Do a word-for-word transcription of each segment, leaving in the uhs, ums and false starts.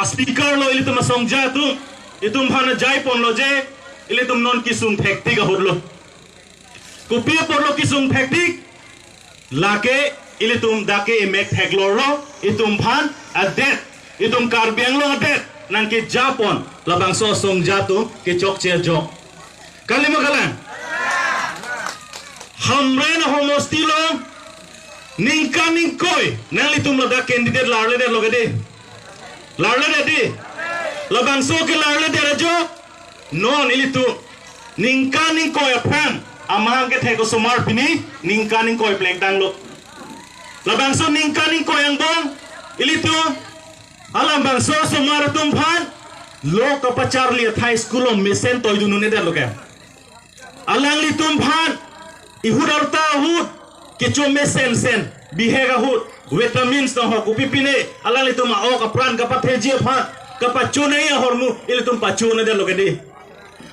Speaker lo ilitum asongja atum, itum aphan ajai ponlo je, ilitum non kesung thektik ahut lo. Kopi apotlo kesung thektik? Lake ilitum dak ke emek theklorlo, itum aphan adet, itum Karbi Anglong adet nangkeja pon, labangso asongja atum kechokche ajok. Kalima kalang? Hamren ahomosti along ningkan ingkoi nanglitum ladak candidate larledetlo kedi. Larledet di. Labangso ke larledet ajok. Non ilitum ningkan ingkoi aphrang amahang kethek osomar pini ningkan ingkoi plengtanglo. Labangso ningkan ingkoi angbong ilitum halabangso osomar atum aphan lo kapacharli athai school along mesen toidun un-edetlo ke. Alanglitum aphan ihut arta ahut kecho mesen sen, bihek ahut, vitamins nang ho kopi pine, alanglitum a-ok apran kapatheji aphan, kapachonei ahormu ilitum pachonedetlo kedi.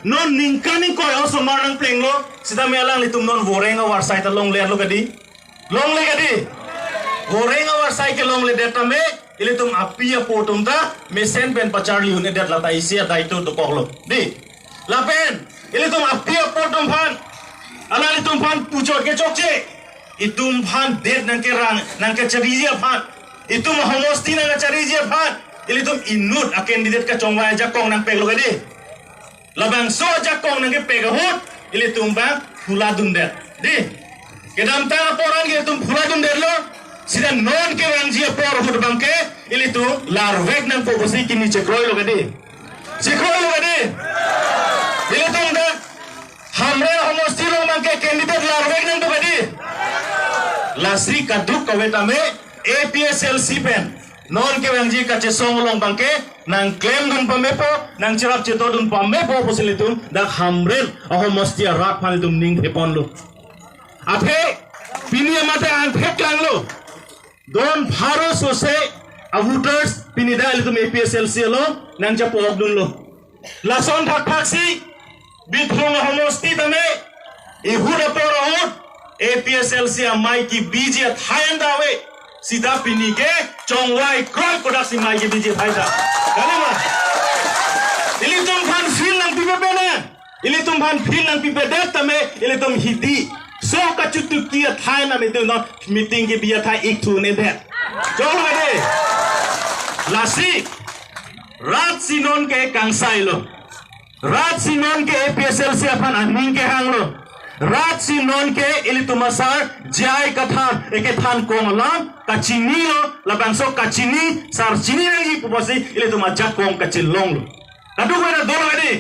Non ningkan ingkoi osomar nangplenglo, sitame alanglitum non voreng avarsai ta longledetlo kedi. Longle kedi. Voreng avarsai ke longledet tame, ilitum api apo atum ta mesen pen pacharli un-edet, lata isi adai tu dokoklo. Di. Lapen ilitum api apo atum aphan, alanglitum aphan puchot kechokche. Itum aphan det nangkerang, nangkechariji aphan, itum ahomosti nangkechariji aphan, ilitum inut a-candidate kachongvai ajakong nangpeklo kedi. Labangso ajakong nangkepek ahut ilitum abang phuladundet. Di. Kedamtang apor an ke ilitum phuladundetlo. Sita non kevangji apor ahut abangke ilitum larvek nangpo pusi kini chekroilo kedi. Chekroilo kedi. Ilitum dak Hamren ahomosti along abangke candidate larvek nangpo kedi. Lasi kaduk kave tame A P S L C pen non kevangji kachesong along abangke nangklemdun pamepo, nangcherap chetordun pamepo pusi ilitum dak Hamren ahomosti arat aphan ilitum ning theponlo. Athe pini amate angthek klanglo. Don pharo sose a-voters pini dak ilitum A P S L C along nangjapo-okdunlo. Lason thakthak si Bithung ahomosti tame ihut apor ahut A P S L C amei kebiji athai anta ave. Sita pini ke chongvai kroi kodak si mei kebiji athai ta. Kalima? Ilitum aphan field nangpipe pene. Ilitum aphan field nangpipedet tame ilitum hidi so kachutuki athai nam itum non meeting kebi athai ikthu nedet. Cholo kedi. Lasi rat si non ke kangsailo. Rat si non ke A P S L C aphan aning kehanglo. Rat si non ke ilitum asar J I Kathar ekethan kong alam kachinilo, labangso kachini, sar chini nangji pu pusi ilitum ajakong kachelonglo. Kaduk kave ta dolo kedi.